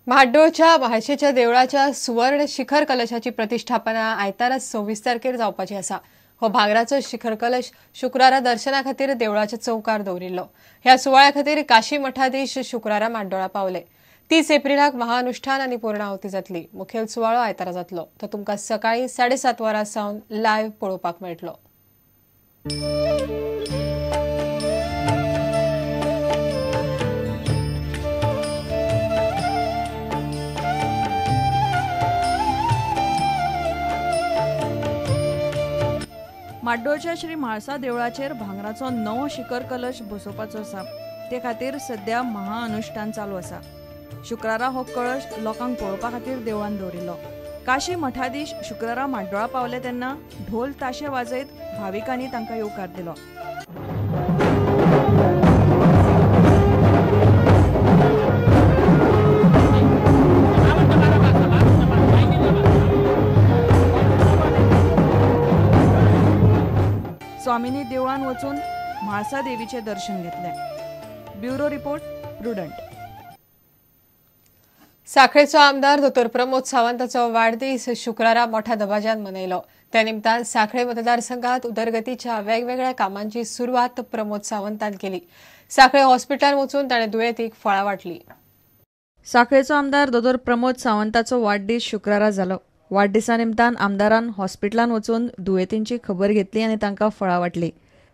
म्हाड्डोळच्या म्हाळशेच्या देवळाच्या सुवर्ण शिखर कलशाची प्रतिष्ठापना आयतारा 26 तारखेर जावपाची आसा। हो भांगराचो शिखर कलश शुक्रारा दर्शना खातीर देवळाच्या चौकार दवरिल्लो। ह्या सुवाळ्या खातीर काशी मठाधीश शुक्रारा म्हाड्डोळा पावले। 30 एप्रिलाक महाअनुष्ठान आनी पूर्णाहुती जातली। मुखेल सुवाळो आयतारा जातलो। तो तुमकां सकाळी 7:30 वरां सावन लायव्ह पळोवपाक मेळटलो। म्हाड्डोळच्या श्री म्हाळसा देवळाचेर भांगराचो नवो शिखर कलश बसोवपाचो आसा। ते खातीर सध्या महाअनुष्ठान चालू आसा। शुक्रारा हो कळश लोकांक पळोवपा खातीर देवळान दवरिल्लो। काशी मठाधीश शुक्रारा म्हाड्डोळा पावले तेन्ना ढोल ताशे वाजयत भाविकांनी तांकां येवकार दिलो। स्वामींनी देवळान वचून म्हाळसा देवीचे दर्शन घेतले। Bureau report, Prudent. साखळेचो आमदार दोतोर प्रमोद सावंताचो वाडदीस शुक्रारा मोठ्या दबाज्यान मनयलो। त्या निमतान साखळे मतदारसंघात उदरगतीच्या वेगवेगळ्या कामांची सुरवात प्रमोद सावंतान केली। साखळे हॉस्पिटलान वचून ताणें दुयेंतीक फळां वांटली। साखळेचो आमदार दोतोर प्रमोद सावंताचो वाडदीस शुक्रारा जालो। वाडदिसा निमतान आमदारान हॉस्पिटलान वचून दुयेंतींची खबर घेतली आनी तांकां फळां वांटली।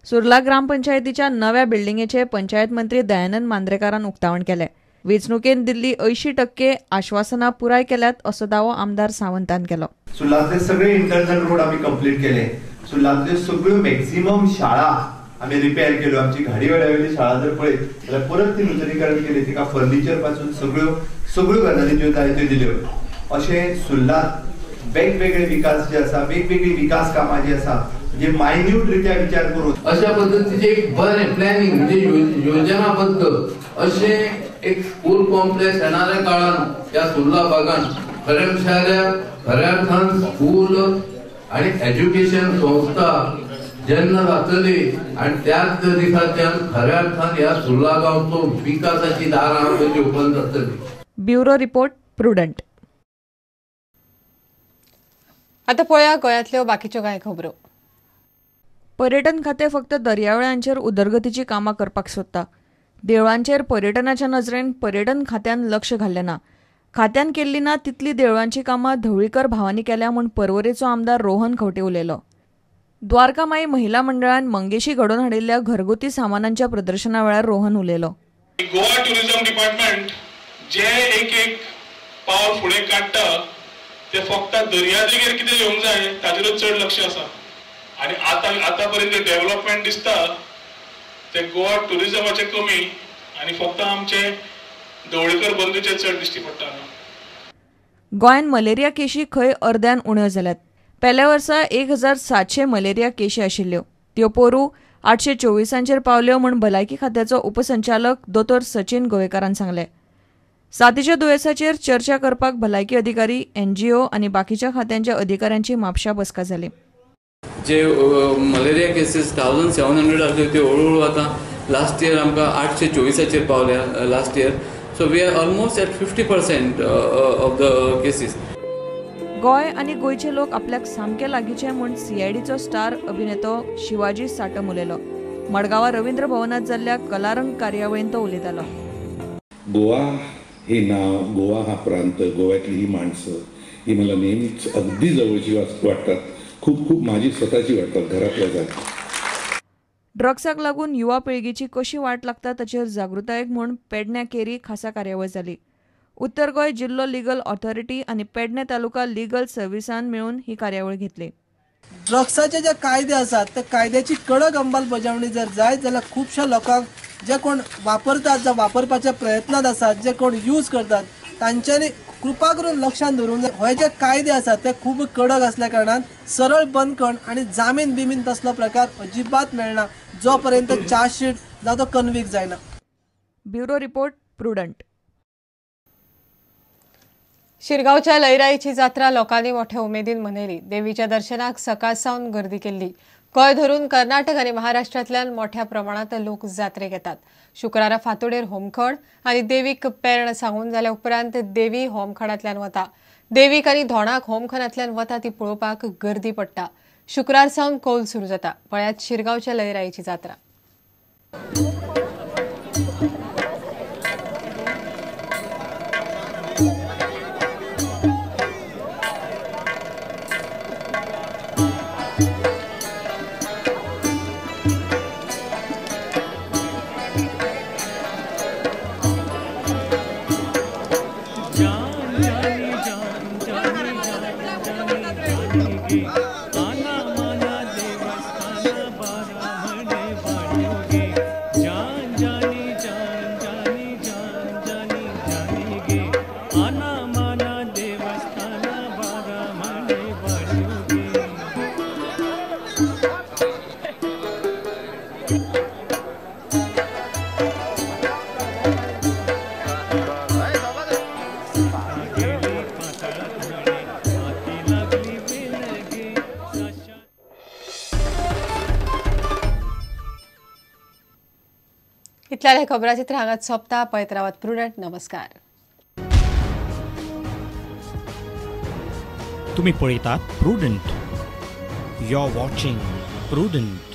सुर्ला ग्रामपंचायतीच्या नव्या बिल्डिंगेचे पंचायत मंत्री दयानंद मांद्रेकारान उक्तावण केलें। वेंचणुकेन दिल्ली 80% आश्वासनां पुराय केल्यात असो दावो आमदार सावंतान केलो। सुर्लांतले सगळे इंटरनल रोड आमी कंप्लीट केले। सुर्लांतल्यो सगळ्यो मॅक्झिमम शाळा आमी रिपेअर केल्यो। आमची घाडीवाड्यावेली शाळा जर पळयत जाल्यार परत ती नुतनीकरण केली। तिका फर्निचर पासून सगळ्यो सगळ्यो गजाली ज्यो जाय त्यो दिल्यो। अशें सुर्लांत वेगवेगळे विकास जे आसा, वेगवेगळी विकास कामां जी आसा, म्हणजे मायन्यूट रित्या विचार करून अशा पद्दतीचे एक बरें प्लॅनिंग म्हणजे योजनाबद्ध अशें एक स्कूल कॉम्प्लेक्स येणाऱ्या काळान ह्या सुर्ला भागान खरें म्हणल्यार खऱ्या अर्थान स्कूल आनी एज्युकेशन संस्था जेन्ना जातली आनी त्याच दिसाच्यान खऱ्या अर्थान ह्या सुर्ला गांवचो विकासाची दारां पळय ओपन जातली। Bureau report, Prudent. आता पळया गोंयांतल्यो बाकीच्यो कांय खबरो। पर्यटन खातें फक्त दर्यावेळांचेर उदरगतीची कामां करपाक सोदता। देवळांचेर पर्यटनाच्या नजरेन पर्यटन खात्यान लक्ष घाल्लें ना। खात्यान केल्ली ना तितली देवळांची कामां धवळीकर भावांनी केल्या म्हूण पर्वरेचो आमदार रोहन खंवटे उलयलो। द्वारकामाई महिला मंडळान मंगेशी घडोवन हाडिल्ल्या घरगुती सामानांच्या प्रदर्शना वेळार रोहन उलयलो। गोवा टुरिझम डिपार्टमेंट जे एक एक पावल फुडें काडटा ते फक्त दर्यादेगेर कितें येवंक जाय ताचेरूच चड लक्ष आसा आनी आतां आतां पर्यंत जे डेव्हलपमेंट दिसता ते गोवा टुरिझमाचें कमी आनी फक्त आमचे धवळीकर बंधूचे चड दिश्टी पडटा। गोंयांत मलेरिया केशी खंय अर्द्यान उण्यो जाल्यात। पेल्या वर्सा 1700 मलेरिया केशी आशिल्ल्यो, त्यो पोरू 824 पावल्यो म्हूण भलायकी खात्याचो उपसंचालक दोतोर सचिन गोवेकारान सांगलें। साथीच्या दुयेंसाचेर चर्चा करपाक भलायकी अधिकारी, एनजीओ आनी बाकीच्या खात्यांच्या अधिकाऱ्यांची म्हापशा बसका जाली। जे मलेरिया केसीस 1700 आसल्यो त्यो हळूहळू आतां लास्ट इयर आमकां 824 पावल्या last year. So we are almost at 50% of the cases. Goa आनी गोंयचे लोक आपल्याक सामके लागींचे म्हूण सीआयडीचो स्टार अभिनेतो शिवाजी साटम उलयलो। मडगांवां रवींद्र भवनांत जाल्ल्या कलारंग कार्यावळींत तो उलयतालो। गोवा हे नाव, गोवा हा प्रांत, गोव्यातली ही माणसं ही मला नेहमीच अगदी जवळची वाटतात। खूप खूप माझी स्वतःची वाटतात, घरातल्या जात। ड्रग्साक लागून युवा पिळगेची कशी वाट लागता ताचेर जागृतायेक म्हूण पेडण्या केरी खासा कार्यावळ जाली। उत्तर गोंय जिल्लो लिगल ऑथॉरिटी आनी पेडणे तालुका लिगल सर्विसान मेळून ही कार्यावळ घेतली। ड्रग्साचे जे कायदे आसात त्या कायद्याची कडक अंमलबजावणी जर जायत जाल्यार खुबश्या लोकांक जे कोण वापरतात जावं वापरपाच्या प्रयत्नांत आसात, जे कोण यूज करतात तांच्यांनी कृपा करून लक्षांत धरूंक जाय हे जे कायदे आसात ते खूब कडक असल्या कारणान सरळ बंदखण आनी जामीन बिमीन तसलो प्रकार अजिबात मेळना जो पर्यंत चार्जशीट जावं तो कन्विक्ट जायना। Bureau report, Prudent. शिरगांवच्या लयराईची जात्रा लोकांनी मोठ्या उमेदीन मनयली। देवीच्या दर्शनाक सकाळ सावन गर्दी केल्ली। गोंय धरून कर्नाटक आनी महाराष्ट्रांतल्यान मोठ्या प्रमाणात लोक जात्रेक येतात. शुक्रारा फांतोडेर होमखण आनी देवीक पेरण सांगून जाल्या उपरांत देवी होमखणांतल्यान वता. देवीक आनी धोणाक होमखणांतल्यान वता ती पळोवपाक गर्दी पडटा. शुक्रार सावन कौल सुरू जाता. पळयात शिरगांवच्या लयराईची जात्रा. इतल्यार हे खबराचित्र हांगाच सोंपता. पळयत रावात प्रुडंट. नमस्कार. तुम्ही पळयतात Prudent. You are watching Prudent.